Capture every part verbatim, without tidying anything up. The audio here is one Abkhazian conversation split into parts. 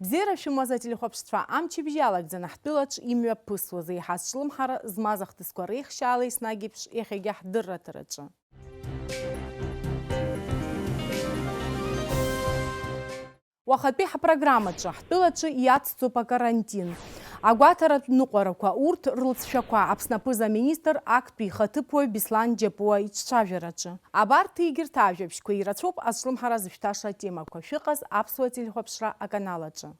Бзиара шәымаз, ателехәаԥшцәа, амчыбжь иалагӡаны ҳтәылаҿ имҩаԥысуаз еиҳа азҿлымҳара змаз ахҭысқәа реихшьаала еснагь еиԥш иахьагьы ҳдырраҭараҿы. Уахатәи ҳапрограммаҿы ҳтәылаҿы иацҵоуп акарантин, агәаҭаратә ныҟәарақәа, урҭ рылҵшәақәа, Аԥсны аԥыза-министр актәи ихаҭыԥуаҩ Беслан Џьапуа иҿцәажәараҿы. Абарҭ егьырҭ ажәабжьқәа ирацәоуп азҿлымҳара зышәҭаша атемақәа шәыҟаз Аԥсуа телехәаԥшра аканалаҿы.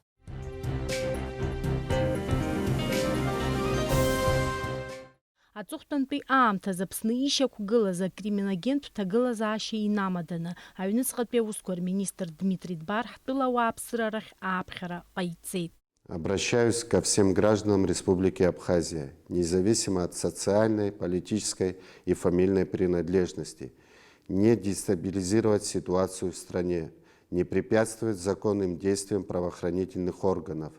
Аҵыхәтәантәи аамҭазы Аԥсны ишьақәгылаз акриминогентә ҭагылазаашьа инамаданы, аҩныҵҟатәи аусқәа рминистр Дмитрий Дбар ҳтәыла ауааԥсыра рахь ааԥхьара ҟаиҵеит. Обращаюсь ко всем гражданам Республики Абхазия, независимо от социальной, политической и фамильной принадлежности, не дестабилизировать ситуацию в стране, не препятствовать законным действиям правоохранительных органов,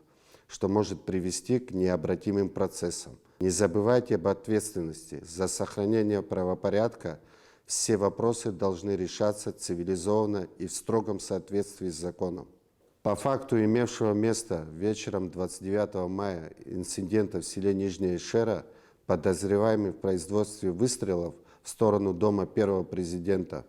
что может привести к необратимым процессам. Не забывайте об ответственности. За сохранение правопорядка все вопросы должны решаться цивилизованно и в строгом соответствии с законом. По факту имевшего место вечером двадцать девятого мая инцидента в селе Нижняя Шера подозреваемый в производстве выстрелов в сторону дома первого президента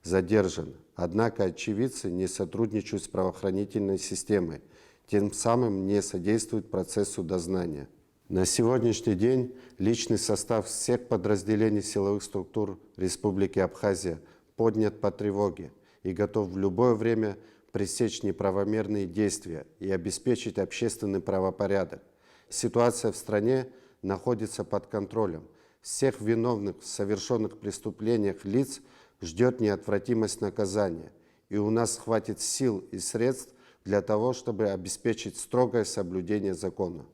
задержан. Однако очевидцы не сотрудничают с правоохранительной системой, тем самым не содействуют процессу дознания. На сегодняшний день личный состав всех подразделений силовых структур Республики Абхазия поднят по тревоге и готов в любое время пресечь неправомерные действия и обеспечить общественный правопорядок. Ситуация в стране находится под контролем. Всех виновных в совершённых преступлениях лиц ждёт неотвратимость наказания, и у нас хватит сил и средств для того, чтобы обеспечить строгое соблюдение закона.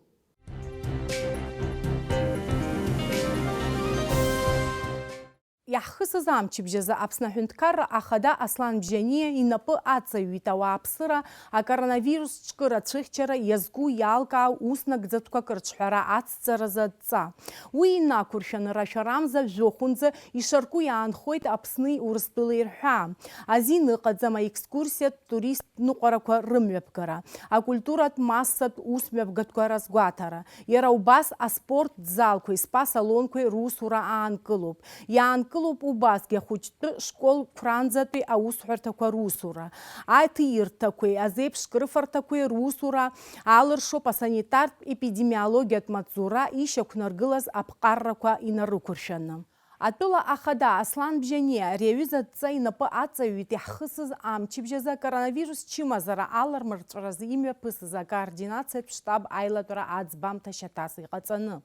Иаҳхысыз амчыбжь азы Аԥсны аҳәынҭқарра ахада Аслан Бжьаниа инапы аҵаҩит ауааԥсыра акоронавирус ҿкыра ацәыхьчара иазку иалкаау ус нагӡатәқәак рыҿҳәара ацҵаразы адҵа. Уи инақәыршәаны рашәарамза жәохәынӡа ишарку иаанхоит Аԥсни Урыстәылеи рҳәаа. Азин ыҟаӡам аекскурсиатә туристтә ныҟәарақәа рымҩаԥгара, акультуратә массатә усмҩаԥгатәқәа разгәаҭара. Иара убас аспорт залқәеи спа-салонқәеи русура аанкылоуп. Иаанкылоуп убасгьы ахәыҷтәы школ қәранӡатәи аусҳәарҭақәа русура. Аҭиирҭақәеи азеиԥш крыфарҭақәеи русура алыршоуп асанитартә-епидемиологиатә маҵзура ишьақәнаргылаз аԥҟаррақәа инарықәыршәаны. Атәыла ахада Аслан Бжьаниа ари аҩыза адҵа инапы аҵаҩит иаҳхысыз амчыбжь азы акоронавирус чымазара алармырҵәаразы имҩаԥысыз акоординациатә штаб аилатәара аӡбамҭа шьаҭас иҟаҵаны.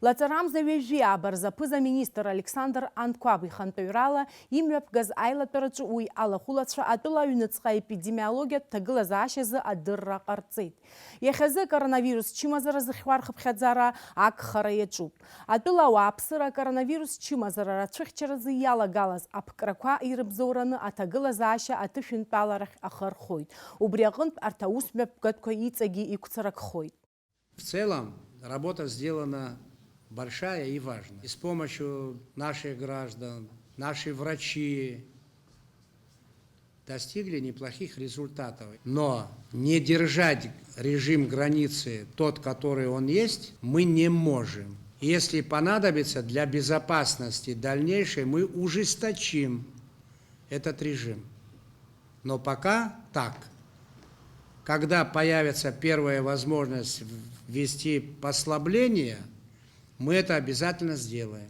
Лаҵарамза ҩажәи ааба рзы аԥыза-министр Александр Анқәаб ихантәаҩрала имҩаԥгаз аилатәараҿы уи алахәылацәа атәыла аҩныҵҟа епидемиологиатә ҭагылазаашьазы адырра ҟарҵеит. Иахьазы акоронавирус чымазара зыхьуа рхыԥхьаӡара агхара иаҿуп. Атәыла ауааԥсыра акоронавирус чымазара рацәыхьчаразы иалагалаз аԥкрақәа ирыбзоураны аҭагылазаашьа аҭышәынтәаларахь ахы рхоит. Убри аҟынтә арҭ аусмҩаԥгатәқәа иҵегьы иқәцаракхоит. В целом, работа сделана большая и важная. И с помощью наших граждан, наши врачи, достигли неплохих результатов. Но не держать режим границы тот, который он есть, мы не можем. Если понадобится для безопасности дальнейшей, мы ужесточим этот режим. Но пока так. Когда появится первая возможность ввести послабление, мы это обязательно сделаем.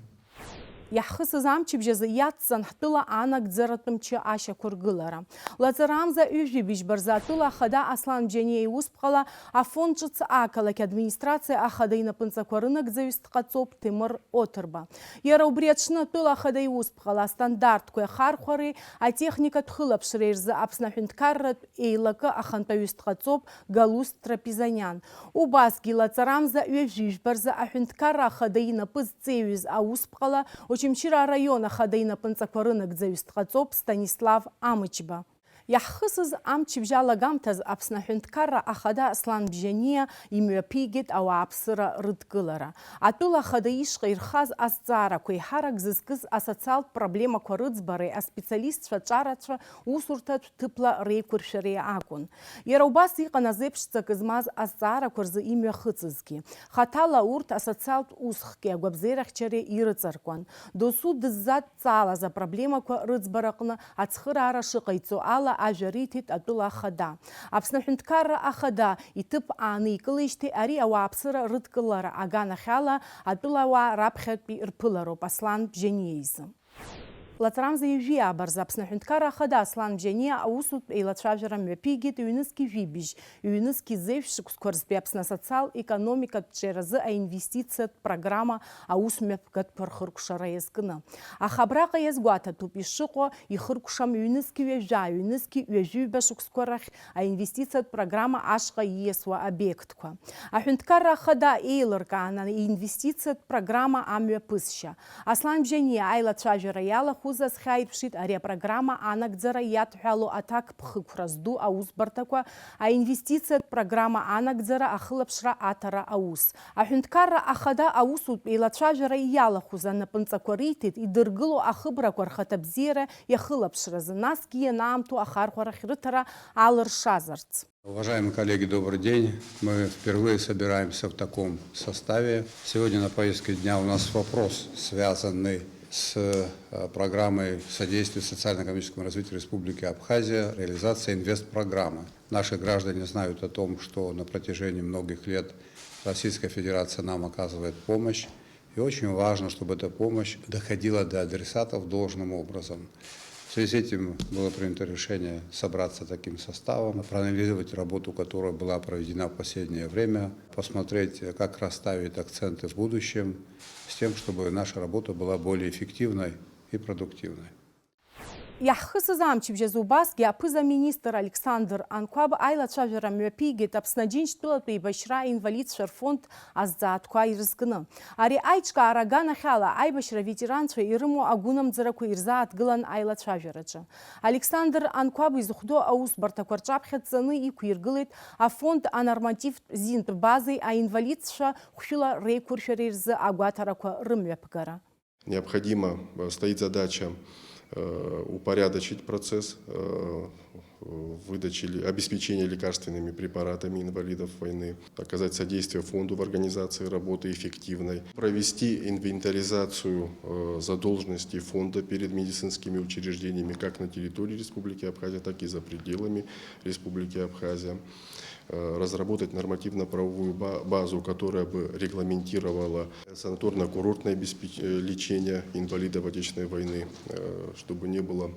Иаҳхысыз амчыбжь азы иацҵан ҳтәыла анагӡаратә мчы ашьақәыргылара. Лаҵарамза ҩажәи быжьба рзы атәыла ахада Аслан Бжьаниа иусԥҟала Афон ҿыц ақалақь администрациа ахада инапынҵақәа рынагӡаҩыс дҟаҵоуп Ҭемыр Оҭырба. Иара убри аҽны атәыла ахада иусԥҟала астандартқәеи ахархәареи атехникатә хылаԥшреи рзы Аԥсны аҳәынҭқарратә еилакы ахантәаҩыс дҟаҵоуп Галус Трапизаниан. Убасгьы лаҵарамза ҩажәи жәба рзы аҳәынҭқарра ахада инапы зҵеиҩыз аусԥҟала Очамчыра араион ахада инапынҵақәа рынагӡаҩыс дҟаҵоуп Станислав Амычба. Иаҳхысыз амчыбжь алагамҭаз Аԥсны Аҳәынҭқарра Ахада Аслан Бжьаниа имҩаԥигеит ауааԥсыра рыдкылара. Атәыла Ахада ишҟа ирхаз азҵаарақәа еиҳарак зызкыз асоциалтә проблемақәа рыӡбареи аспециалистцәа аҿарацәа усурҭатә ҭыԥла реиқәыршәареи акәын. Иара убас иҟан азеиԥш ҵакы змаз азҵаарақәа рзы имҩахыҵызгьы. Хаҭала урҭ асоциалтә усхки агәабзиарахьчареи ирыҵаркуан. Досу дыззадҵаалаз апроблемақәа рыӡбараҟны ацхыраара шыҟаиҵо ала ажәа риҭеит атәыла ахада. Аԥсны Аҳәынҭқарра Ахада иҭыԥ ааникылеижьҭеи ари ауааԥсыра рыдкылара аганахьала атәылауаа раԥхьатәи рԥылароуп Аслан Бжьаниа изы. Лаҵарамза ҩажәи ааба рзы Аԥсны Аҳәынҭқарра Ахада Аслан Бжьаниа аусутә еилацәажәара мҩаԥигеит ҩнызқьи жәибжь, ҩнызқьи зеижә шықәсқәа рзтәи Аԥсны асоциал-економикатә ҿиаразы аинвестициатә программа аусмҩаԥгатәқәа рхыркәшара иазкны. Аха абраҟа иазгәаҭатәуп ишыҟоу ихыркәшам ҩнызқьи ҩажәа, ҩнызқьи ҩажәиҩба шықәсқәа рахь аинвестициатә программа ашҟа ииасуа обиектқәа. Аҳәынҭқарра Ахада еилыркаан аинвестициатә программа амҩаԥысшьа. Аслан Бжьаниа аилацәажәара иалахәыз азхьааирԥшит ари апрограмма анагӡара иадҳәало аҭакԥхықәра зду аусбарҭақәа, аинвестициатә программа анагӡара ахылаԥшра аҭара аус. Аҳәынҭқарра Ахада аусутә еилацәажәара иалахәыз анапынҵақәа риҭеит идыргыло ахыбрақәа рхаҭабзиара иахылаԥшразы, насгьы ианаамҭоу ахархәарахь рыҭара алыршазарц. Уважаемые коллеги, добрый день. Мы впервые собираемся в таком составе. Сегодня на повестке дня у нас вопрос, связанный с э, программой содействия социально-экономическому развитию Республики Абхазия, реализация инвестпрограммы. Наши граждане знают о том, что на протяжении многих лет Российская Федерация нам оказывает помощь. И очень важно, чтобы эта помощь доходила до адресатов должным образом. В связи с этим было принято решение собраться таким составом, проанализировать работу, которая была проведена в последнее время, посмотреть, как расставить акценты в будущем, с тем, чтобы наша работа была более эффективной и продуктивной. Иаҳхысыз амчыбжь азы убасгьы аԥыза-министр Александр Анқәаб аилацәажәара мҩаԥигеит Аԥсны Аџьынџьтәылатә еибашьра аинвалидцәа рфонд азҵаатәқәа ирызкны. Ари аиҿкаара аганахьала аибашьра аветеранцәа ирымоу агәынамӡарақәа ирзааҭгылан аилацәажәараҿы. Александр Анқәаб изыхәдоу аусбарҭақәа рҿаԥхьа дҵаны иқәиргылеит афонд анормативтә зинтә базеи аинвалидцәа хәшәыла реиқәыршәареи рзы агәаҭарақәа рымҩаԥгара. Необходимо, э, стоит задача, э, упорядочить процесс, э, выдачи, ле- обеспечения лекарственными препаратами инвалидов войны, оказать содействие фонду в организации работы эффективной, провести инвентаризацию, э, задолженности фонда перед медицинскими учреждениями как на территории Республики Абхазия, так и за пределами Республики Абхазия. Э, разработать нормативно-правовую ба- базу, которая бы регламентировала санаторно-курортное обеспеч- э, лечение инвалидов Отечественной войны, э, чтобы не было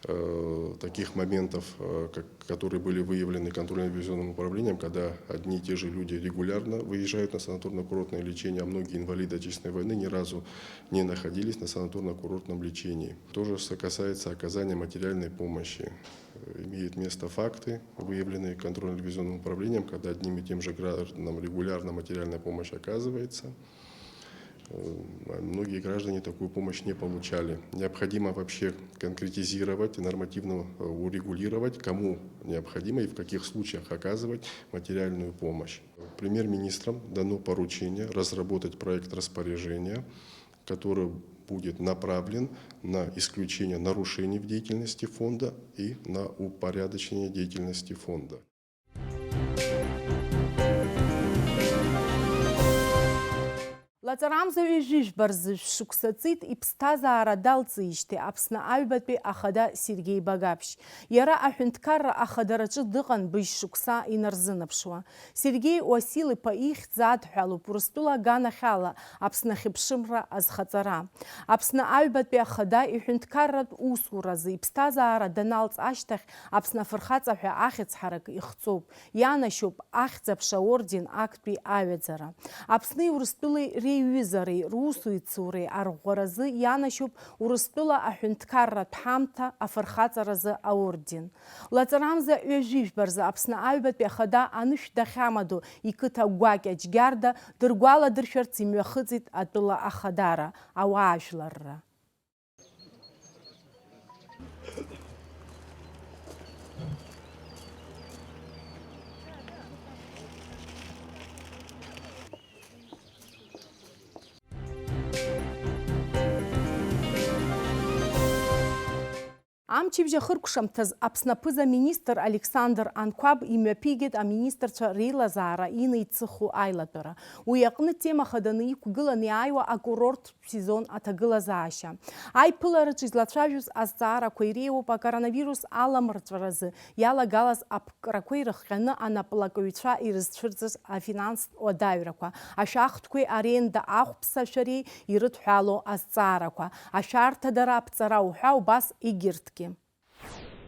э, таких моментов, э, как- которые были выявлены контрольно-ревизионным управлением, когда одни и те же люди регулярно выезжают на санаторно-курортное лечение, а многие инвалиды Отечественной войны ни разу не находились на санаторно-курортном лечении. То же касается оказания материальной помощи. Имеют место факты, выявленные контрольно-ревизионным управлением, когда одним и тем же гражданам регулярно материальная помощь оказывается. Э, многие граждане такую помощь не получали. Необходимо вообще конкретизировать и нормативно, э, урегулировать, кому необходимо и в каких случаях оказывать материальную помощь. Премьер-министром дано поручение разработать проект распоряжения, который будет направлен на исключение нарушений в деятельности фонда и на упорядочение деятельности фонда. Лаҵарамза ҩажәи жәба рзы шәшықәса ҵит иԥсҭазаара далҵижьҭеи Аԥсны аҩбатәи ахада Сергеи Багаԥшь. Иара аҳәынҭқарра ахадараҿы дыҟан быжь шықәса инарзынаԥшуа. Сергеи Уасил-иԥа ихьӡ адҳәалоуп Урыстәыла аганахьала Аԥсны ахьыԥшымра азхаҵара. Аԥсны аҩбатәи ахада иҳәынҭқарратә усуразы иԥсҭазаара даналҵ ашьҭахь Аԥсны афырхаҵа ҳәа ахьӡ ҳарак ихҵоуп. Ианашьоуп Ахьӡ-аԥша аорден актәи аҩаӡара. Аԥсни Урыстәылеи реиҩызареи русеицуреи арӷәӷәаразы ианашьоуп Урыстәыла аҳәынҭқарратә ҳамҭа афырхаҵаразы аорден. Лаҵарамза ҩажәи жәба рзы Аԥсны аҩбатәи ахада анышә дахьамадоу иқыҭа гәакьа Џьгьарда дыргәаладыршәарц имҩахыҵит атәыла ахадара, ауаажәларра. Амчыбжь ахыркәшамҭаз Аԥсны аԥыза-министр Александр Анқәаб имҩаԥигеит аминистрцәа реилазаара инеицыху аилатәара. Уи аҟны тема хаданы иқәгыланы иааиуа акурорттә сезон аҭагылазаашьа. Аиԥылараҿы излацәажәоз азҵаарақәа иреиуоуп акоронавирус аламырҵәаразы иалагалаз аԥкрақәа ирыхҟьаны анаплакҩцәа ирызцәырҵыз афинанстә уадаҩрақәа, ашәахтәқәеи аренда ахәԥсашәареи ирыдҳәалоу азҵаарақәа, ашәарҭадара аԥҵара уҳәа убас егьырҭгьы.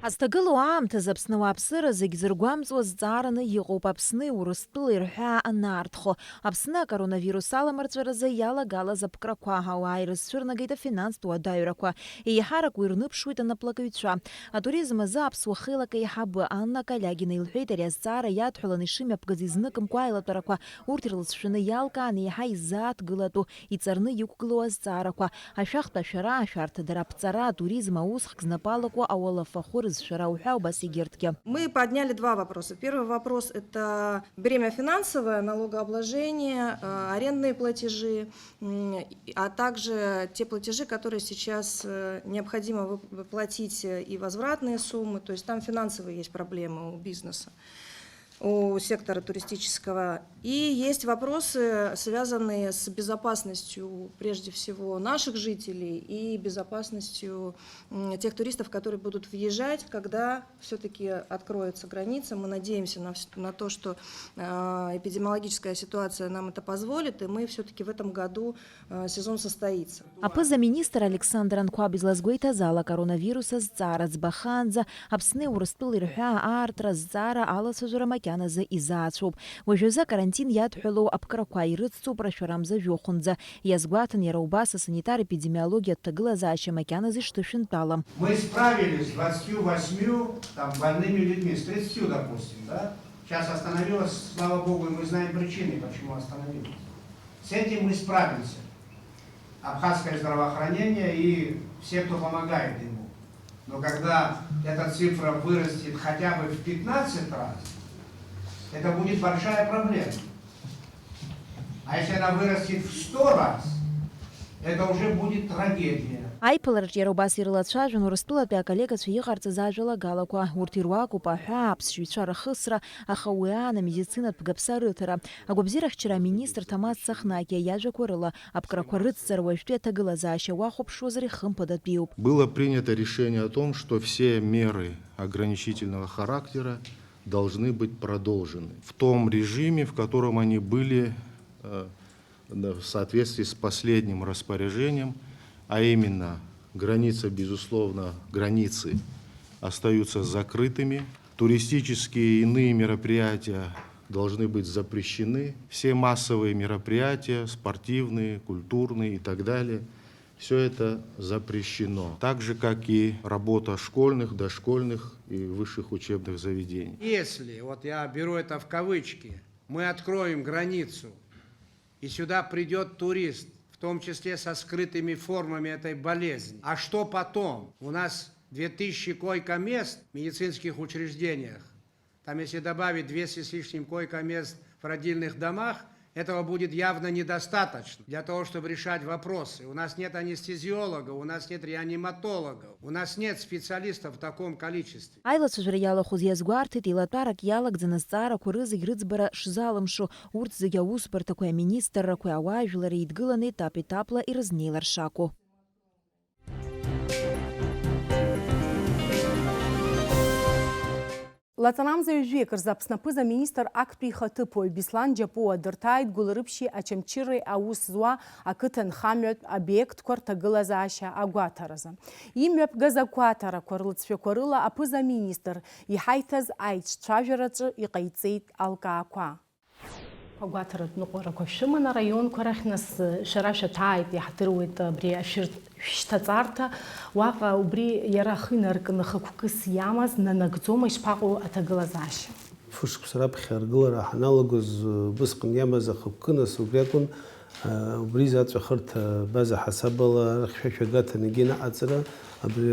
Азҭагылоу аамҭазы Аԥсны ауааԥсыра зегь зыргәамҵуа зҵаараны иҟоуп Аԥсни Урыстәылеи рҳәаа анаарҭхо, Аԥсны акоронавирус аламырҵәаразы иалагалаз аԥкрақәа, ауаа ирызцәырнагеит афинанстә уадаҩрақәа, еиҳарак уи рныԥшуеит анаплакҩцәа. Атуризм азы аԥсуа хеилак аиҳабы Анна Калиагина илҳәеит, ари азҵаара иадҳәаланы ишымҩаԥгаз изныкымкәа аилатәарақәа, урҭ ирлыҵшәаны иалкааны еиҳа изааҭгылатәу, иҵарны иқәгылоу азҵаарақәа, ашәахтә ашәара, ашәарҭадара аԥҵара, атуризм аусхк знапы алаку ауалафахәы рызшәара уҳәа убас егьырҭгьы. Мы подняли два вопроса. Первый вопрос — это бремя финансовое, налогообложение, э, арендные платежи, м, и, а также те платежи, которые сейчас, э, необходимо вып-, платить, э, и возвратные суммы. То есть там финансовые есть проблемы у бизнеса, у сектора туристического. И есть вопросы, связанные с безопасностью, прежде всего, наших жителей и безопасностью, м, тех туристов, которые будут въезжать, когда всё-таки откроется граница. Мы надеемся на вс-, на то, что, э, эпидемиологическая ситуация нам это позволит, и мы всё-таки в этом году э, сезон состоится. Аԥыза-министр Александр Анқәаб излазгәеиҭаз ала, акоронавирус азҵаара ӡбахаанӡа Аԥсни Урыстәылеи рҳәаа аартра азҵаара алацәажәара макьаназы изаацәоуп. Уажәазы акарантин иадҳәалоу аԥкрақәа ирыцҵоуп рашәарамза жәохәынӡа. Иазгәаҭан иара убас асанитар-епидемиологиатә ҭагылазаашьа макьаназы ишҭышәынтәалам. Мы справились с двадцатью восьмью там больными людьми, с тридцатью, допустим, да? Сейчас остановилось, слава богу, и мы знаем причины, почему остановилось. С этим мы справимся. Абхазское здравоохранение и все, кто помогает ему. Но когда эта цифра вырастет хотя бы в пятнадцать раз, это будет большая проблема. А если она вырастет в сто раз, это уже будет трагедия. Аиԥылараҿ иара убас ирылацәажәон Урыстәылатәи аколлегацәа иҟарҵаз ажәалагалақәа. Урҭ ируакуп аҳәаа, аԥсшьаҩцәа рахысра, аха уи аан амедицинатә гаԥса рыҭара. Агәабзиарахьчара аминистр Ҭамаз Цахнакиа иажәақәа рыла, аԥкрақәа рыцҵара уажәтәи аҭагылазаашьа уахәаԥшуазар ихымԥадатәиуп. Было принято решение о том, что все меры ограничительного характера должны быть продолжены в том режиме, в котором они были, э, в соответствии с последним распоряжением, а именно граница, безусловно, границы остаются закрытыми. Туристические и иные мероприятия должны быть запрещены. Все массовые мероприятия, спортивные, культурные и так далее, всё это запрещено. Так же, как и работа школьных, дошкольных и высших учебных заведений. Если, вот я беру это в кавычки, мы откроем границу, и сюда придёт турист, в том числе со скрытыми формами этой болезни. А что потом? У нас две тысячи койко-мест в медицинских учреждениях. Там, если добавить двести с лишним койко-мест в родильных домах, этого будет явно недостаточно для того, чтобы решать вопросы. У нас нет анестезиологов, у нас нет реаниматологов, у нас нет специалистов в таком количестве. Аилацәажәара иалахәыз иазгәарҭеит, еилатәарак иалагӡаны азҵаарақәа рызегь рыӡбара шзалымшо, урҭ зегьы аусбарҭақәеи аминистррақәеи ауаажәлари еидгыланы етап-етапла ирызнеилар шакәу. Лаҵарамза ҩажәи акы рзы Аԥсны аԥыза-министр актәи ихаҭыԥуаҩ Беслан Џьапуа дырҭааит Гәылрыԥшьи Очамчыреи аус зуа ақыҭанхамҩатә обиектқәа рҭагылазаашьа агәаҭаразы. Имҩаԥгаз агәаҭарақәа рлыҵшәақәа рыла аԥыза-министр иҳаиҭаз аиҿцәажәараҿы иҟаиҵеит алкаақәа. Агәаҭаратә ныҟәарақәа шәыман араионқәа рахь, нас, шәара шәаҭааит, иаҳдыруеит абри ашәыр-, шәышьҭаҵарҭа. Уаҟа убри иара ахы инаркны хықәкыс иамаз нанагӡома, ишԥаҟоу аҭагылазаашьа? Фышықәса раԥхьа аргылара ҳаналагоз, убысҟан иамаз ахықәкы, нас, убри акәын, убри заҵәахырҭа база ҳасабала арахь шәа шәагаҭанагьы анаҟаҵара, абри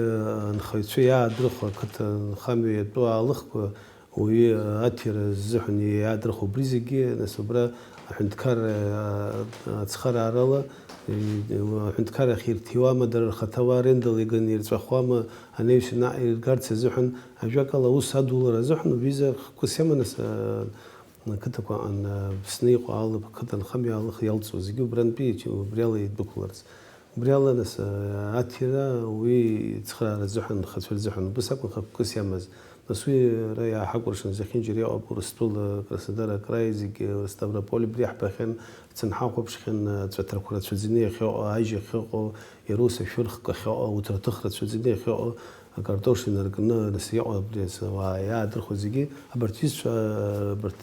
анхаҩцәа иаадырхәа ақыҭанхамҩа иатәу аалыхқәа Уи аҭира азыҳәан иаадырхәо убри зегьы, нас, убра аҳәынҭқарра ацхыраарала, аҳәынҭқарра ахь ирҭиуама, дара рхаҭа уа арендала иганы ирҵәахуама, анаҩс наҟ иргарц азыҳәан, ажәакала, аус адулара азыҳәан убри изы хықәкыс иаман, нас, ақыҭақәа аҟан, Аԥсны иҟоу алып-, ақыҭанхамҩа алых иалҵуа зегьы убрантәи, убриала идәықәларц. Убри ала, нас, аҭира уи ацхыраара азыҳәан, анхацәа рзыҳәан убыс акәын хықәкыс иамаз. Нас уи ара иааҳакәыршан зехьынџьара иҟоуп Урыстәыла, Краснодар акраи зегьы, Ставрополь абри иаҳбахьан, ҳцан ҳахәаԥшхьан, аҵәаҭарқәа рацәаӡаны иахьыҟоу, ажь ахьыҟоу, иара ус ашәырхк ахьыҟоу, ауҭраҭых рацәаӡаны иахьыҟоу, акартош инаркны, нас иҟоу абри ауаа иаадырхәо зегьы, абарҭ изцәа, абарҭ,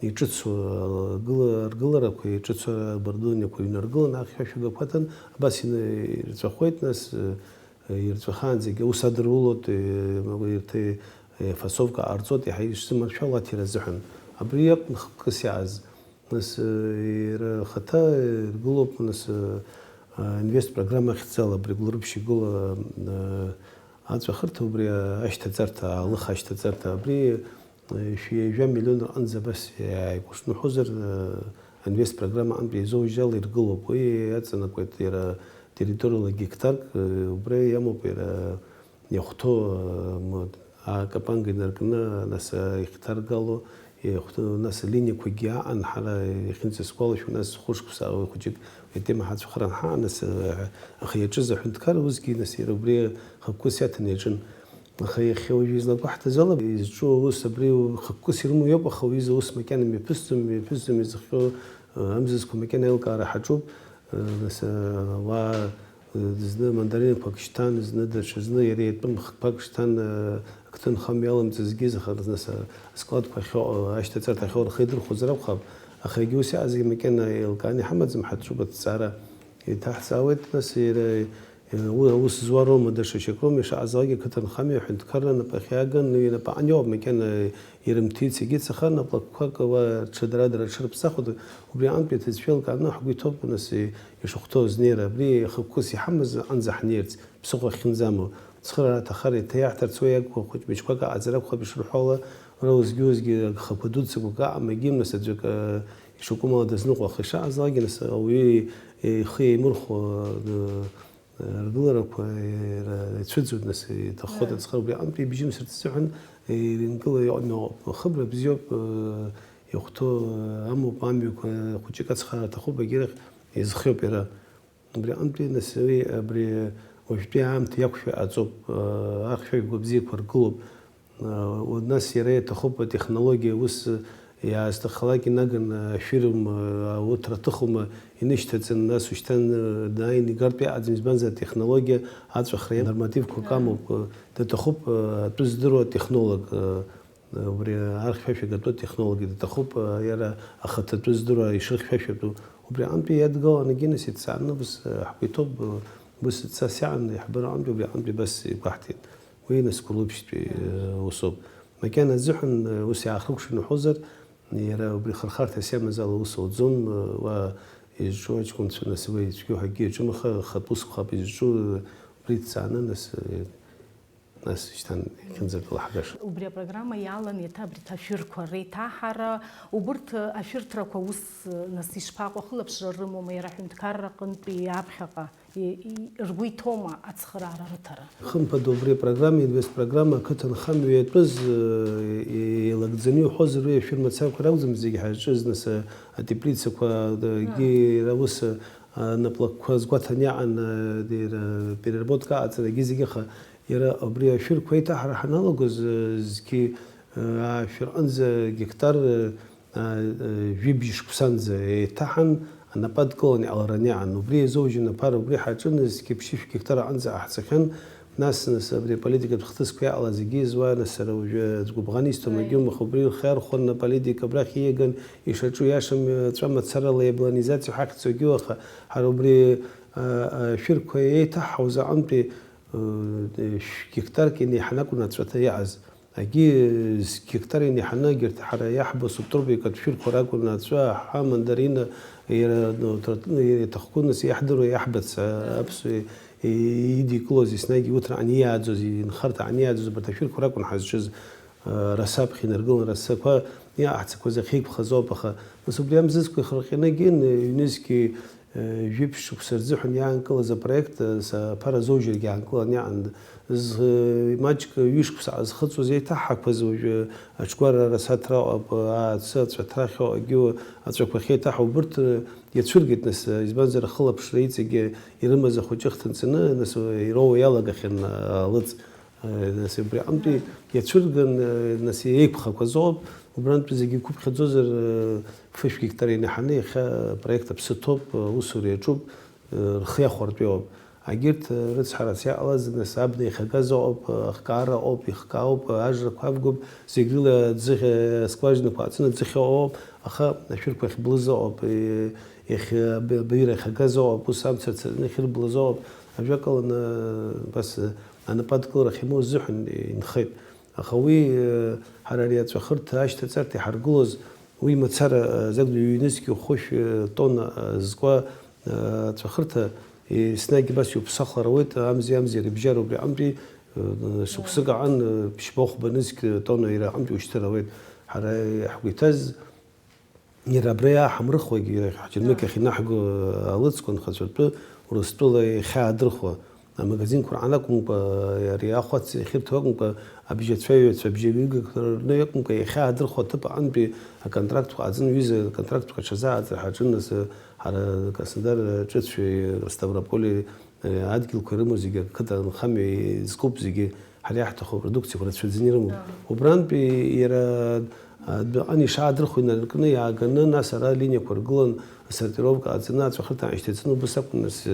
иҿыцу, гыла-, ргыларақәа, иҿыцу абардуниақәа ҩнаргыланы, ахьшәашәага қәаҭан, абас ины-, ирҵәахуеит, нас, ирҵәахаанӡагьы аус адырулоит, ирҭ-, фасовка ҟарҵоит, иаҳа ишзыманшәало аҭира азыҳәан. Абри иакәын хықәкыс иааз. Нас, иара ахаҭа иргылоуп, нас, инвест программа ахьӡала, абри Гәылрыԥшь игәыла, аҵәахырҭа, убри ашьҭаҵарҭа, алых ашьҭаҵарҭа, абри Шәи жәа миллион рҟынӡа абас иааикәыршаны уҳәозар, инвест программа аҟынтә еизоужьала иргылоуп. Уи иаҵанакуеит иара территориала гектарк, убра иамоуп иара иахәҭоу, акапанга инаркны, нас ихҭаргало, иахәҭоу, нас алиниақәагьы аҟан, ҳара иахьынӡасгәалашәо, нас хәышықәса хәыҷык атема ҳацәхаран ҳаҟан, нас, аха иаҿыз аҳәынҭқар усгьы, нас иара убри хықәкыс иаҭаны иаҿын. Аха иахьа уажәы излақәаҳҭаз ала, изҿу аус абри хықәкыс ирымоу иоуп, аха уи изы аус макьана мҩаԥысӡом, мҩаԥысӡом изыхҟьо, амзызқәа макьана аилкаара ҳаҿуп, нас, ауаа, зны мандаринқәак шьҭан, зны даҽазны иара итәым хкқәак шьҭан, ақыҭанхамҩа иалымҵызгьы, аха нас аскладқәа ахьыҟоу, ашьҭаҵарҭа ахьыҟоу рхы идырхәозар акәхап, аха егьа ус иаҟазгьы макьана еилкааны иҳамаӡам, ҳаҿуп аҭҵаара. Еиҭаҳҵаауеит, нас, иара, уи аус зуа роума, даҽа шьак роума, ишаҟазалакгьы ақыҭанхамҩа аҳәынҭқарра анапы ахьиаган, уи инапы аҟан иоуп, макьана ирымҭиц егьыҵаха, наплакқәак уа рҽадара-дара рҽырԥсахуеит, убри аҟынтәи аҭыӡшәа еилкааны ҳгәы иҭоуп, нас, ишахәҭоу азнеира, абри хықәкыс иҳамаз аҟынӡа ҳнеирц, ԥсыхәа ахьынӡамоу. Цхыраара аҭахар, еиҭа иаҳҭарц уи иагқәа хәыҷ-мыҷқәак ааӡарақәхап ишырҳәо ала, уара уазгьы-уазгьы агхақәа дуӡӡақәак аҟам, егьим, нас, аӡәк, ишакәым ала дазныҟәо, аха ишаҟазалакгьы, нас, ауаҩы ихы еимырхәо, ргыларақәа ицәыӡуеит, нас, иҭаххоит ацхыраара. Убри аҟынтә ибжьымсырц азыҳәан ирынкыла иҟоуп, ахыбра бзиоуп, ихәҭоу амоуп, амҩақәа хәыҷык ацхыраара аҭахуп, егьирахь изхиоуп иара. Убри аҟынтәи, нас, уи абри уажәтәи аамҭа иақәшәо иҟаҵоуп, ахьшәашәақәа бзиақәа ргылоуп. Нас иара иаҭахуп атехнологиа, ус иаасҭаххалак инаганы ашәыр аума, ауҭра аҭыхума инышьҭаҵаны, нас ушьҭан дааины игартә иаҟаӡам, избанзар атехнологиа аҵәахра нормативқәак амоуп, даҭахуп атәы здыруа атехнолог, убри архьшәашәа гатәу атехнологиа даҭахуп, иара ахаҭа атәы здыруа ишырхьшәашәатәу. Убри аҟынтәи иадгаланагьы, нас, иҭҵааны абас ҳгәы иҭоуп, убас ҵас иаан иаҳбар аҟынтәи, убри аҟынтәи абас игәаҳҭеит. Уи, нас, Гәылрыԥшьтәи усоуп. Макьана азыҳәан ус иаахыкәшан уҳәозар, иара убри хырхарҭас иамаз ала ус ауӡом, уа изҿу аҷкәынцәа, нас, уи ицәгьоу ҳәа акгьы иаҿым, аха хатә усқәа изҿу убри иҭҵааны, нас, нас шьҭан иахьынӡакылаҳгаша. Убри апрограмма иалан еиҭа абри ашәырқәа реиҭаҳара, убырҭ ашәырҭрақәа ус, нас, ишԥаҟоу, ахылаԥшра рымоума иара аҳәынҭқарра аҟынтәи аԥхьаҟа? И-, и-, ргәы иҭоума ацхыраара рыҭара? Хымԥада, убри апрограмма, инвест программа, ақыҭанхамҩа иатәыз, э, еилагӡаны иуҳәозар, уи ашәыр мацарақәа ракәӡам зегьы ҳазҿыз, нас, э, атеплицақәа, э, гьы иара ус, э, наплакқәа згәаҭаны иаҟан, э, ди-, ра-, переработка аҟаҵарагьы зегьы, аха иара убри ашәырқәа еиҭаҳара ҳаналагоз, э, зқьи, э, ашәыр аҟынӡа гектар, э, а, э, жәибжь шықәсанӡа еиҭаҳан, анапы адкыланы иҟалараны иаан. Убри иазоужьын аԥара, убри ҳаҿын, зқьи ԥшьышә гектар аҟынӡа ҟаҳҵахьан. Нас, нас, абри аполитикатә хҭысқәа иаҟала зегьы изуа, нас, сара уажәы гәыбӷан исҭом, егьаумаха, убри рхы иархәаны аполитика абрахь ииаган, ишаҿу иашам, ҵәа мацарала иабаланизациа ҳахьӡу егьиу, аха ҳара убри, а, а, ашәырқәа еиҭаҳҳауаз аҟынтәи, э, шә-, гектарк инеиҳаны акәын аҵәаҭа иааз. Агьи, гектар инеиҳаны, егьырҭ ҳара иаҳбо субтропикатә шәырқәа ракәын, аҵәы, аҳа, мандарина, иара, ну, тра-, иара иаҭахқәоу, нас, иаҳдыруа, иаҳбац, а, аԥсуа, и-, идикылоз, еснагь иуҭраҟны иааӡоз, инхарҭаҟны иааӡоз, абарҭ ашәырқәа ракәын ҳазҿыз. Расаԥхьа инаргылан, расақәа иаҳцақәаз ахьеиқәхаз ауп, аха нас убри амзызқәа ихырҟьаны егьин, ҩнызқьи жәиԥшь шықәса рзыҳәан иаанкылаз апроект, аԥара зоужьыргьы аанкылан иаан, зы маҷк ҩышықәса аазхыҵуаз еиҭаҳақәаз уажәы аҽгәара расаҭра ыҟоуп, аацы аҵәаҭра ахьоу, агьу аҵәақәа ахьеиҭаҳау, убырҭ иацәыргеит, нас, избанзар, ахылаԥшра иҵегьы ирымаз ахәыҷы хҭынҵаны, нас, ироуа иалагахьан алыҵ. Нас убри аҟынтәи иацәырган, нас еиқәхақәаз ауп, убрантәи зегьы иқәыԥхьаӡозар, фышә гектар инаҳаны иахьа апроект аԥсы ҭоуп, аусура иаҿуп, рхы иахәартәиоуп. Агьырҭ рыцҳарас иаҟалаз, нас абна иахьагаз ыҟоуп, ахкаара ыҟоуп, ихкаауп, ажрақәа авгоуп, зегь рыла аӡыхь, скважинақәа ааҵаны аӡыхь ыҟоуп, аха ашәырқәа ахьблыз ыҟоуп, иахьа аб-, абаҩыра иахьагаз ыҟоуп, ус амца цаҵаны ахьырблыз ыҟоуп. Ажәакала, ана-, абас, анапы адкылара ахьамоу азыҳәан инхеит. Аха уи, ҳара ари аҵәахырҭа ашьҭаҵарҭа иҳаргылоз, уи мацара, закәытә ҩнызқьи хәышә тонна зкуа аҵәахырҭа, еснагь абас иуԥсахлар ауеит, амзи-амзи рыбжьара убри аҟынтәи, шықәсык аҟан, ԥшьба-хәба нызқь тонна иара аҟынтәи ушьҭыр ауеит. Ҳара ҳгәы иҭаз, иара абра иааҳамрыхуагь, иара ҳџьармыкьахь инаҳго алыҵқәа нхацәартәы Урыстәыла иахьаадырхуа, амагазинқәа рҟны акәымкәа, ари ахәац иахьырҭо акәымкәа, абжьацәаҩацәа, абжьаҩыгақәа рҟны акәымкәа, иахьаадырхуа аҭыԥ аҟынтәи аконтрактқәа ҟаҵаны, ҩыза контрактқәа аҽазааӡар ҳаҿын, нас, ҳара Краснодар ҿыцәеи Ставрополи, адгьылқәа ирымоу зегьы, ақыҭа анхамҩа изкуп зегьы, ҳара иаҳҭаху апродукциақәа рацәаӡаны ирымоуп. Убрантәи иара адәаҟан ишаадырхуа инаркны иааганы, нас ара алиниақәа ргылан, асортировка ҟаҵаны, аҵәахырҭа аашьҭаҵаны, убыс акәын, нас,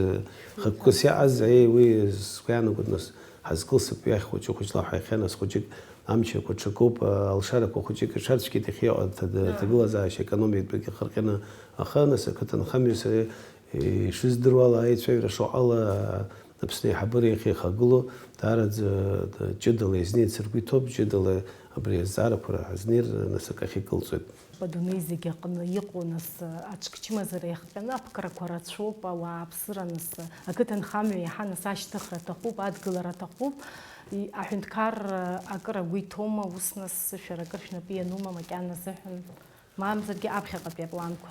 хықәкыс иааз, аиеи, уи сгәы иаанагоит, нас, ҳазкылсып, уи ахь хәыҷы-хәыҷла ҳәа иахьа, нас, хәыҷык амчрақәа ҽакуп, алшарақәа хәыҷык рҽарцәгьеит, иахьа иҟоу аҭагылазаашьа аекономикатәгьы хырҟьаны, аха, нас, ақыҭанхамҩа сара ишыздыруа ала, аицәажәара шаҟала Аԥсны аиҳабыра иахьихагылоу, даараӡа ҷыдала изнеирц ргәы иҭоуп, ҷыдала абри азҵаарақәа рҳәа знеир, нас, акы ахьикылҵоит. Адунеи зегь аҟны иҟоу, нас, аҿкчымазара иахҟьаны аԥкрақәа рацәоуп, ауааԥсыра, нас, ақыҭанхамҩа иаҳа, нас, ашьҭыхра аҭахуп, адгылара аҭахуп. И-, аҳәынҭқарра акыр агәы иҭоума, ус, нас, шәара акыр шәнапы ианума макьана азыҳәан? Мамзаргьы аԥхьаҟатәи апланқәа.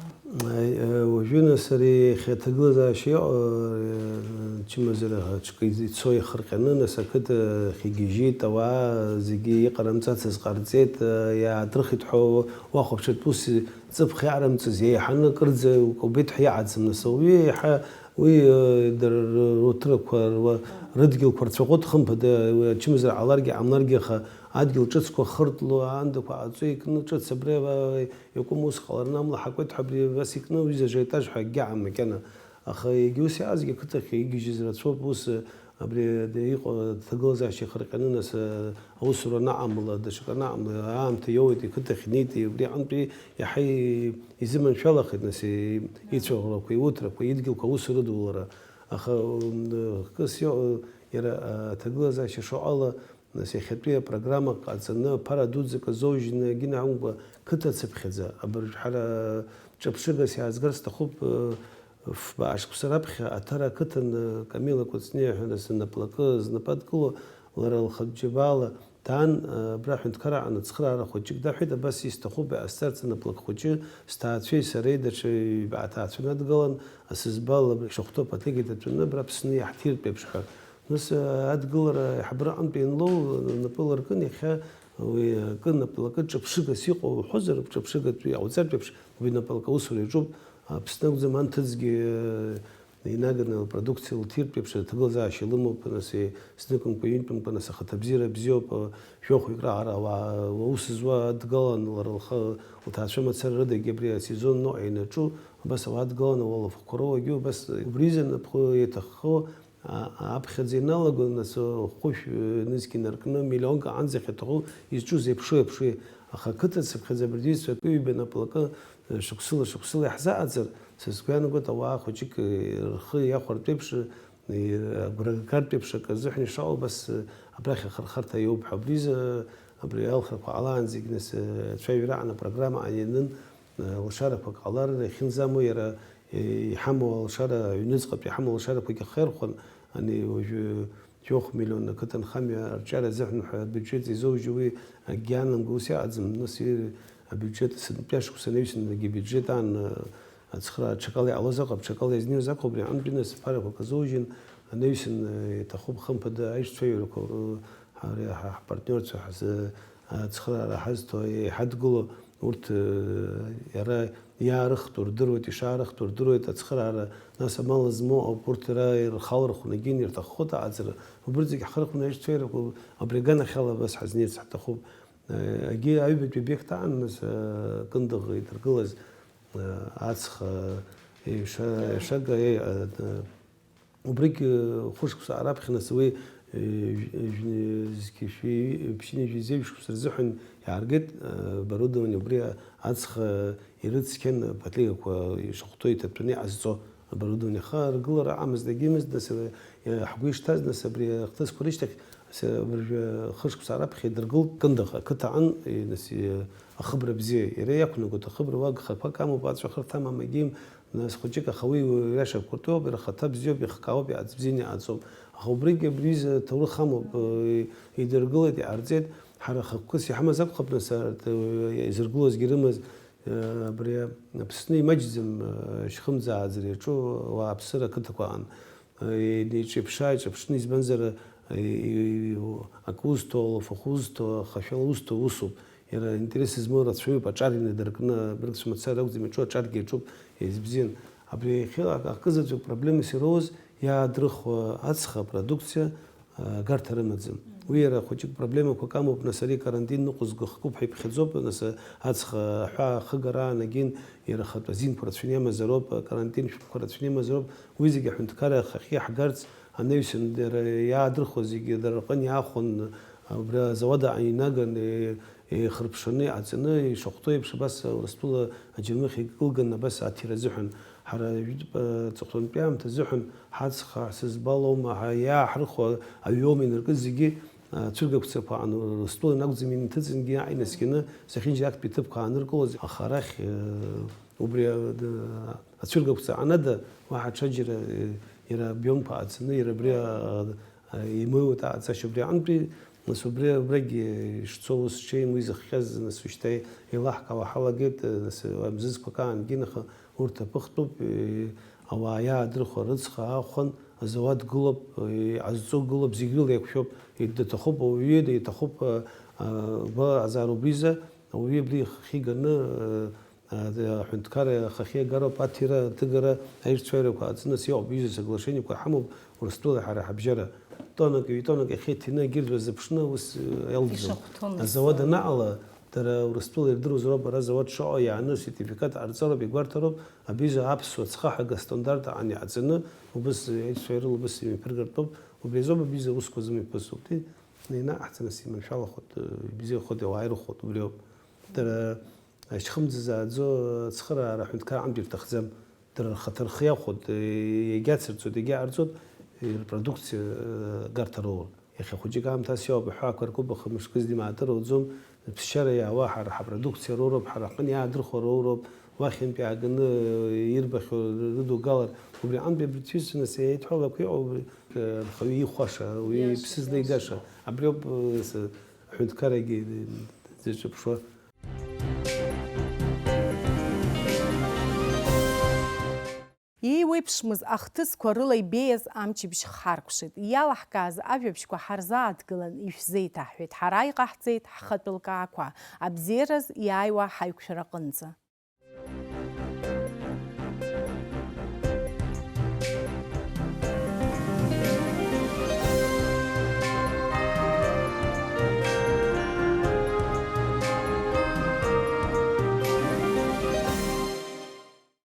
Аи, э, уажәы, нас, ари иахьа аҭагылазаашьа иҟоу, э, чымазара аҿкы ицо ихырҟьаны, нас, ақыҭа ахь игьежьит, ауаа зегьы иҟарымҵацыз ҟарҵеит, э, иааҭрыхит ҳәа уахәаԥшыртә ус ҵыԥх иаарымҵыз, еиҳаны акырӡа убеит ҳәа иаҳаӡам, нас, ауаҩы еиҳа уи, э, дара ры-, руҭрақәа, руа-, рыдгьылқәа рцәаӷәоит, хымԥада, уи ачымазара ҟаларгьы ҟамларгьы, аха адгьыл ҿыцқәа хыртло, аандақәа ҟаҵо икны ҿыц абри ава-, Иакәым ус ҟалараны амла ҳакуеит ҳәа абри абас икны, ҩыза ажиотаж ҳәа акгьы аҟам макьана. Аха егьа ус иаазгьы ақыҭахь игьежьыз рацәоуп, ус, абри иҟоу аҭагылазаашьа ихырҟьаны, нас, аусура анаҟамла, даҽакы анаҟамла, аамҭа иоуеит, иқыҭахь инеит, убри аҟынтәи иаҳа изыманшәалахеит, нас, ицәаӷәрақәа, иуҭрақәа, идгьылқәа аус рыдулара. Аха, м, хкыс иҟоу иара аҭагылазаашьа шаҟала Нас иахьатәи апрограмма ҟаҵаны, ԥара дуӡӡак азоужьны, егьи акәымкәа, қыҭацыԥхьаӡа, абыржә ҳара ҿырԥшыгас иаазгар сҭахуп, фба ашықәса раԥхьа Аҭара ақыҭан Камила Кәыҵниа ҳәа зы наплакы знапы адкыло, лара лхатә џьабаала даан, абра аҳәынҭқарра аҟны ацхыраара хәыҷык даҳәеит, абас исҭахуп иҟасҵарц анаплак хәыҷы, сҭаацәеи сареи даҽа ҩба аҭаацәа надгалан, асызбал абра ишахәҭоу аԥаҭыгьы датәаны абра Аԥсны иаҳҭиртә еиԥш ҳәа. Нас, э, адгылара аиҳабыраҟынтә ианлоу, э, напы ларкын, иахьа уи акы, наплакы ҿыԥшыгас иҟоу уҳәозар, ҿыԥшыгатәи иҟауҵартә еиԥш, уи наплакы аусура иаҿуп, Аԥсны акәӡам, анҭыҵгьы, э, инаганы апродукциа лҭиртә еиԥш, аҭагылазаашьа лымоуп, нас, э, зныкымкәа, ҩынтәымкәа, нас, ахаҭабзиара бзиоуп, э, жәохәҩык раҟара ауаа, аус зуа адгалан, лара лхы, лҭаацәа мацара рыдагьы абри асезон ноҟа ианаҿу, абас ауаа адгалан, ауалафахәқәа роуагьы, убас, э, убри изы напхы иаҭаххо, А, аԥхьаӡа ианалаго, нас, хәышә, э, нызқь инаркны, миллионк аҟынӡа ахьаҭаху изҿу зеиԥшроу еиԥшуи, аха ақыҭа цыԥхьаӡа абыржә иҩызцәа акы-ҩба наплакы, э, шықәсыла, шықәсыла иаҳзааӡар, са сгәы иаанагоит, ауаа хәыҷык, э, рхы иахәартә еиԥш, э, агәра гартә еиԥш акы азыҳәан ишаҟоу, убас, э, абрахь ахырхарҭа иоуп ҳәа. Абри изы, э, абри алхрақәа ҟалаанӡагь, нас, э, ацәажәара аҟан апрограмма аанын, Лшарақәак ҟалар, иахьынӡамоу иара, иҳамоу алшара, аҩныҵҟатәи иҳамоу алшарақәагьы ахирхәан, ани уажәы Жәохә миллион ақыҭанхамҩа арҿиара азыҳәан ҳәа абиуџьет изоужьу уи акгьы анамго, ус иаҟаӡам. Нас и-, абиуџьет сынтәа шықәса анаҩсангьы абиуџьет аан, ацхыраара аҽакала иҟалоз акәхап, аҽакала иазнеиуаз акәхап, абри аҟынтәи нас аԥарақәа акы азоужьын, анаҩсан, э, иҭахуп хымԥада аишцәажәарақәа, э, ҳареи ҳа-, ҳпартниорцәа ҳзы, э, ацхыраара ҳазҭо, еиҳадгыло, урҭ, э, иара иаарыхтәу рдыруеит, ишаарыхтәу рдыруеит, ацхыраара, нас амал змоу ауп, урҭ иара ирхалырхәны егьин ирҭаххо аҟаҵара, убырҭ зегь ҳхырхәаны аишцәажәарақәа абри аганахьала абас ҳазнеирц ҳҭахуп. Э, егьи аҩбатәи обиект аан, нас, э, Кындыӷ идыргылаз, э, аҵх, э, еиша-, еишага, э, э, Убригь, э, хәышықәса раԥхьа нас уи, э, жә-, жә-, зқьи шәи, ԥшьынҩажәи зеижә шықәса рзыҳәан иааргеит, э, оборудование, убри аҵх, э, ирыцқьан аполиклиникақәа ишахәҭоу иҭатәаны иҟазҵо оборудование. Аха аргылара аҟамызт, дагьымызт, нас, э, ҳгәы ишҭаз, нас абри ахҭысқәа рышьҭахь, с-, абыржәы хышықәса раԥхьа идыргылт Кындыӷ ақыҭа аҟны, э, нас, э, ахыбра бзиа. Иара иақәнагоит ахыбра уа гхақәак амоуп, аҵәахырҭа амам, егьим, Нас хәыҷык, аха уи иашақәыртәоуп, иара ахаҭа бзиоуп, ихкаауп, иаӡбзианы иҟаҵоуп. Аха убригьы абри аҩыза аҭоурых амоуп, э, идыргылеит, иҟарҵеит. Ҳара хықәкыс иҳамаз акәхап, нас арҭ, э, изыргылозгьы рымаз, э, абри Аԥсны имаҷӡам, э, шьхымӡ ааӡара иаҿу ауааԥсыра ақыҭақәа аҟан. Э, инеиҿаԥшаа, иҿаԥшны, избанзар, э, акы узҭо, алафахәы узҭо, ахашәала узҭо усуп. Иара аинтерес змоу рацәаҩуп, аҿар инадыркны, абыргцәа мацара акәӡам иаҿу, аҿаргьы иаҿуп, еизбзиан. Абри иахьа акызаҵәык проблемас ироуз иаадрыхуа ацха апродукциа, а, агарҭа рымаӡам. Уи иара хәыҷык проблемақәак амоуп, нас ари карантин ныҟәызго хкуп ҳәа иԥхьаӡоуп, нас ацха аҳәаа ахыгара аанагин, иара ахатә азинқәа рацәаны иамазароуп, акарантин шәҟәқәа рацәаны иамазароуп, уи зегьы аҳәынҭқарра ахахьы иаҳгарц анаҩсан дара иаадрыхуа зегьы дара рҟын иаахәон, убри азауад аҟны инаган, е-, еихырԥшаны, иҟаҵаны, ишахәҭоу еиԥш, абас Урыстәыла аџьармыхь икылган, абас аҭира азыҳәан. Ҳара жәытәтәи аҵыхәтәантәи аамҭа азыҳәан ҳацха, ҳсызбалома, ҳа-, иааҳрыхуа аҩоума инаркыз зегьы, а, цәыргақәҵақәа аҟны Урыстәыла ианакәӡам инҭыҵынгьы, иааинаскьаны зехьынџьара актәи ҭыԥқәа ааныркылоз, аха арахь, э, убри, э, ацәыргақәҵа аҟны ада уаҳа ҽаџьара, э, иара обиомқәа ҟаҵаны, иара абри, а, а, имоуеит аҟаҵашьа убри аҟынтәи, нас убри, убрагьы ишцо ус ҽеим уи зыхҟьаз, нас ушьҭа еилаҳкаауа ҳалагеит, нас амзызқәак аангьы, аха урҭ аԥыхтәуп, е, ауаа иаадырхәа рыцха аахәан, азауад гылоуп, е, иҟазҵо гылоуп, зегь рыла еиқәшәоуп, иҭахуп ауаҩы, иҭахуп, а, а, гәалаҟазаара убризы, ауаҩы абри ихахьы иганы, а, Аҳәынҭқарра ахахьы агароуп аҭира, аҭыгара, аирцәаҩрақәа ҟаҵаны, нас иҟоуп, ҩыза соглашениеқәа ҳамоуп Урыстәылеи ҳареи ҳабжьара. Тоннак, ҩ-тоннак иахьа иҭины егьырҭ уазыԥшны ус, э, иалҵӡом. Ишахәҭоу нас. Азауад анаҟала, дара Урыстәыла ирдыруазароуп, ара азауад шаҟа иааны асертификат ҟарҵароуп, игәарҭароуп, абри аҩыза аԥсуа цхаҳәага стандарт аҟан иҟаҵаны, убыс аирцәаҩрала убыс имҩаԥыргартә ауп, убри азоуп абри аҩыза аусқәа зымҩаԥысуа. Убри инаҟаҳҵа, нас иманшәалахоит, э, ибзиахоит, ауаа ирыхәоит, убри ауп. Дара Ашьхымӡ зааӡо ацхыраара аҳәынҭқар аҟынтә ирҭахӡам. Дара рхаҭа рхы иахәоит, егьацырҵоит, егьаҟарҵоит, рпродукциа, э, гарҭа роур. Иахьа хәыҷык аамҭа ас иоуп, аҳәаақәа ркуп, аха мышкызны имаатыр ауӡом, ԥсшьара иаауа ҳара ҳапродукциа роуроуп, ҳара ҳҟны иаадырхәо роуроуп, уахьынтә иааганы, э, ирбахьоу рыдугалар. Убри аҟынтәи абырҭ иҩызцәа нас еидҳәалақәа иҟоуп, э, анхаҩы ихәаша, уи иԥсы злеигаша. Абриоуп, э, с-, аҳәынҭқарагьы, э, дзырҿаԥшуа. Еиуеиԥшмыз ахҭысқәа рыла ибеиаз амчыбжь хҳаркәшеит. Иалаҳкааз ажәабжьқәа ҳарзааҭгылан ишәзеиҭаҳҳәеит. Ҳара иҟаҳҵеит ҳхатәы лкаақәа, абзиараз иааиуа ҳаиқәшәараҟынӡа.